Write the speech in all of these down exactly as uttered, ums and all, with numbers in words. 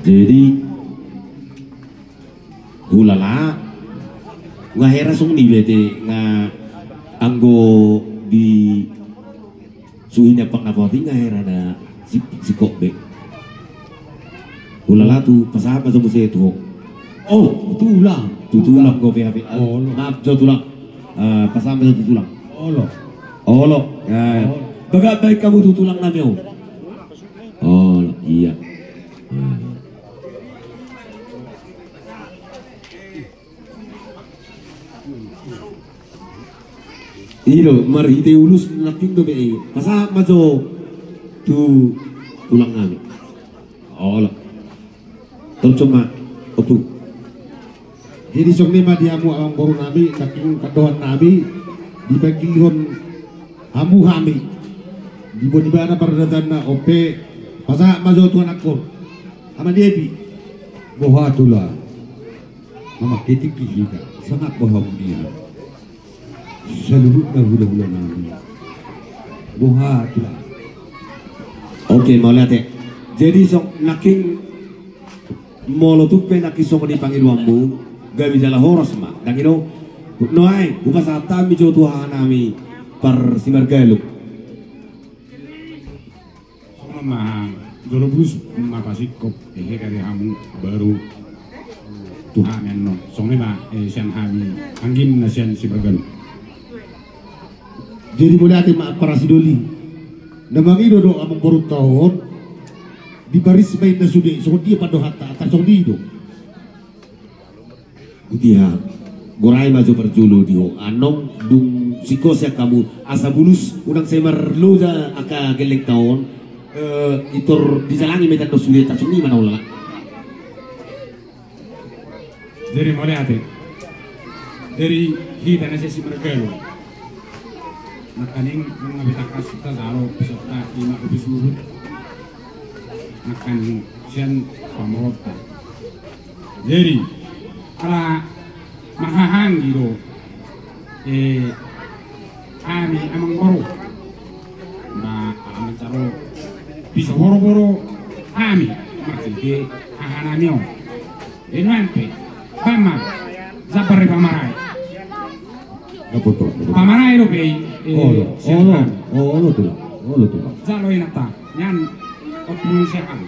Jadi, hulala, nga hera songoni be ate, nga anggo di suhi ni ampang na paotik nga hera na si, si kok be. Hulala tu pasahat ma jo muse tu ho. Oh, tulang. Tu tulang go be ape. Olo. Maaf jo tulang. Eh, pasahat ma jo tu tulang. Olo. Olo. Ya. Olo. Bagak baik hamu tu tulang nami on. Olo, iya. Hmm. I do, marhite ulos nangkin dope i. Pasahat ma jo tu tulang nami. Olo. Torcom ma, Ompu. Jadi songon i ma di hamu amangboru nami, nangkin pandohan nami, dipanggilhon hamu hami. Diboan ibana paradatanna on pe, pasahat ma jo tu anakkon. Ama ni Epi. Boha tulang. Mamangke tingki hita, sangap boha nian. Saluhutna hulahula nami. Boha tulang. Oke, mauliate. Jadi so, nangkin molo tung pe nangkin songon i pangidoanmu, gabe jala horas ma. Nangkin on, nuaeng, hupasahat hami jo tu haha nami, par Simargalup. Songon ma, jolo bulus ma pasingkop, hehe, kari hamu baru tu hami annon. Songon i ma, eh, sian hami, anggina sian Simargalup. Jadi mauliate ma parasidoli. Na mangido do amangborunta on, diparis ma inna sude, songon dia pandohanta, antar songon i do. Botima, gorai ma jo parjolo di ho. Annon dung singkop sian hamu asa bulus unang sai marloja angka gellengta on, eh, pintor dijalangi ma i tanda sude, tarsongon i ma na ulaon. Jadi mauliate. Jadi hita na sian Simargalup. Nangkaning nunga be tangkas tajalo, peserta ima ubi suhut. Nangkaning sian pamoruonta. Jadi, ala manghahaanggi do, eh, hami amangboru. Ba, ala mansai ro, bisa horo-horo hami, marhite haha nami on. Di nuaeng pe, baen ma, jambar ni pamarai. Pamarai dope i, eh, olo, sian olo, hami. Olo tulang, olo tulang. Jalo inanta, nian, ompung sian hami.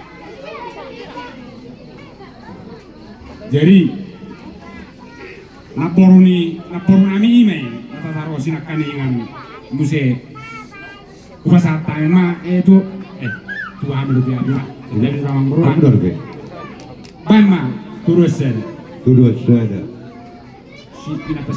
Jadi, namboru ni, namboru nami ima i, na tatarusi nangkaningan muse. Hupasahat hami ma, eh, tu, eh, tu hami dope, hami ma. Jadi, amangboru. Amangboru dope. Baen ma, tuduhon sada. Tuduhon sada. Si, inanta